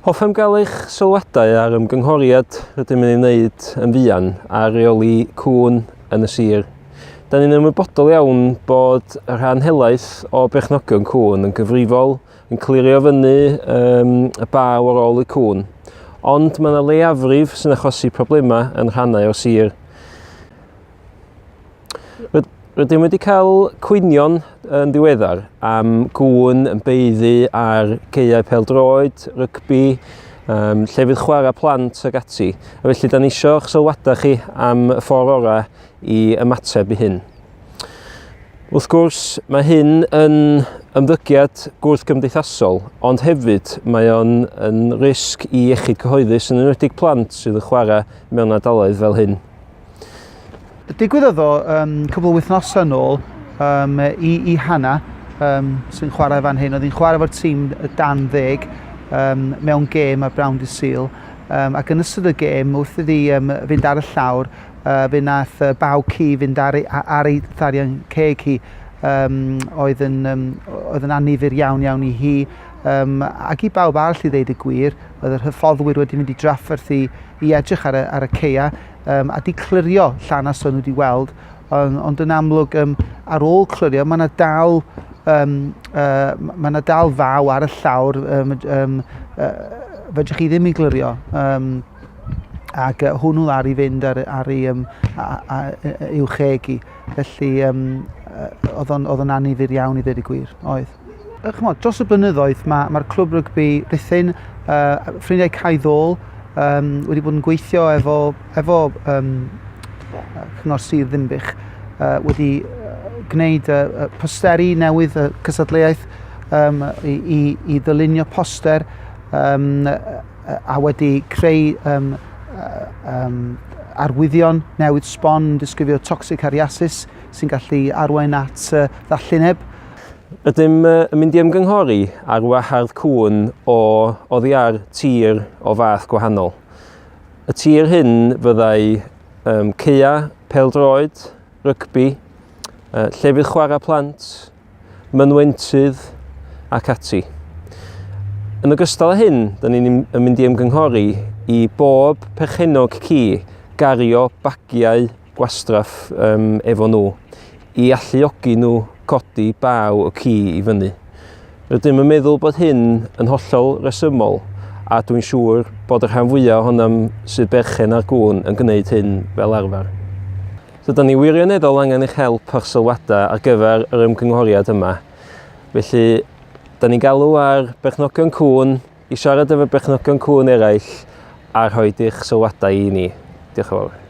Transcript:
Hoffem gael eich sylwadau ar ymgynghoriad rydym yn ei wneud yn fuan ar reoli cŵn yn y sir. Da ni'n ymwybodol iawn bod y rhan helaeth o berchnogion cŵn yn gyfrifol yn clirio fyny um, y baw ar ôl y cŵn. Ond mae yna leiafrif sy'n achosi problemau yn rhannau o'r sir. Rydym wedi cael cwynion yn ddiweddar am gŵn yn baeddu ar gaeau pêl-droed, rygbi, um, llefydd chwarae plant ac ati. A felly, da ni eisiau eich sylwadau chi am y ffordd orau i ymateb i hyn. Wrth gwrs, mae hyn yn ymddygiad gwrthgymdeithasol, ond hefyd mae o'n yn risg i iechyd cyhoeddus, yn enwedig plant sydd yn chwarae mewn ardaloedd fel hyn. Digwyddodd o um, cwbl o wythnosau yn ôl um, i, i Hannah, um, sy'n chwarae fan hyn. Oedd hi'n chwarae efo'r tîm dan ddeg um, mewn gêm ar Brown Dydd Sul. Um, ac yn ystod y gêm, wrth iddi um, fynd ar y llawr, uh, fe nath uh, baw ci fynd ar ei, ar ei tharian ceg hi. Um, oedd, yn, um, oedd yn annifyr iawn iawn i hi. Um, ac i bawb arall i ddeud y gwir, oedd yr hyfforddwyr wedi mynd i drafferth i, i edrych ar y, ar y ceia um, a di clirio llanast o'n nhw wedi weld, ond, ond yn amlwg um, ar ôl clirio mae yna dal um, uh, mae yna dal faw ar y llawr um, um, uh, fedrwch chi ddim i glirio. Um, ac uh, hwnnw ar i fynd ar, ar ei, um, a, a, a, i'w cheg i. Felly um, oedd o'n, oedd o'n annifyr iawn i ddweud y gwir, oedd. Chymod, dros y blynyddoedd mae'r ma, ma clwb rygbi Rhuthun, uh, ffrindiau Cae Ddôl, um, wedi bod yn gweithio efo, efo um, Cyngor Sir Ddinbych, uh, wedi gwneud uh, posteri newydd y cystadleuaeth um, i, i, i ddylunio poster um, a wedi creu um, um, arwyddion newydd sbon yn disgrifio toxicariasis sy'n gallu arwain at uh, ddallineb. Rydym yn mynd i ymgynghori ar wahardd cŵn o oddi ar tir o fath gwahanol. Y tir hyn fyddai um, caeau pêl-droed, rygbi, uh, llefydd chwarae plant, mynwentydd ac ati. Yn ogystal â hyn, da ni'n mynd i ymgynghori i bob perchennog ci gario bagiau gwastraff um, efo nhw i alluogi nhw codi baw y ci i fyny. Rydym yn meddwl bod hyn yn hollol resymol a dwi'n siŵr bod y rhan fwyaf ohonom sydd berchen ar gŵn yn gwneud hyn fel arfer. So, da ni wirioneddol angen eich help a'ch sylwadau ar gyfer yr ymgynghoriad yma. Felly, da ni'n galw ar berchnogion cŵn i siarad efo berchnogion cŵn eraill a rhoi eich sylwadau i ni. Diolch yn fawr.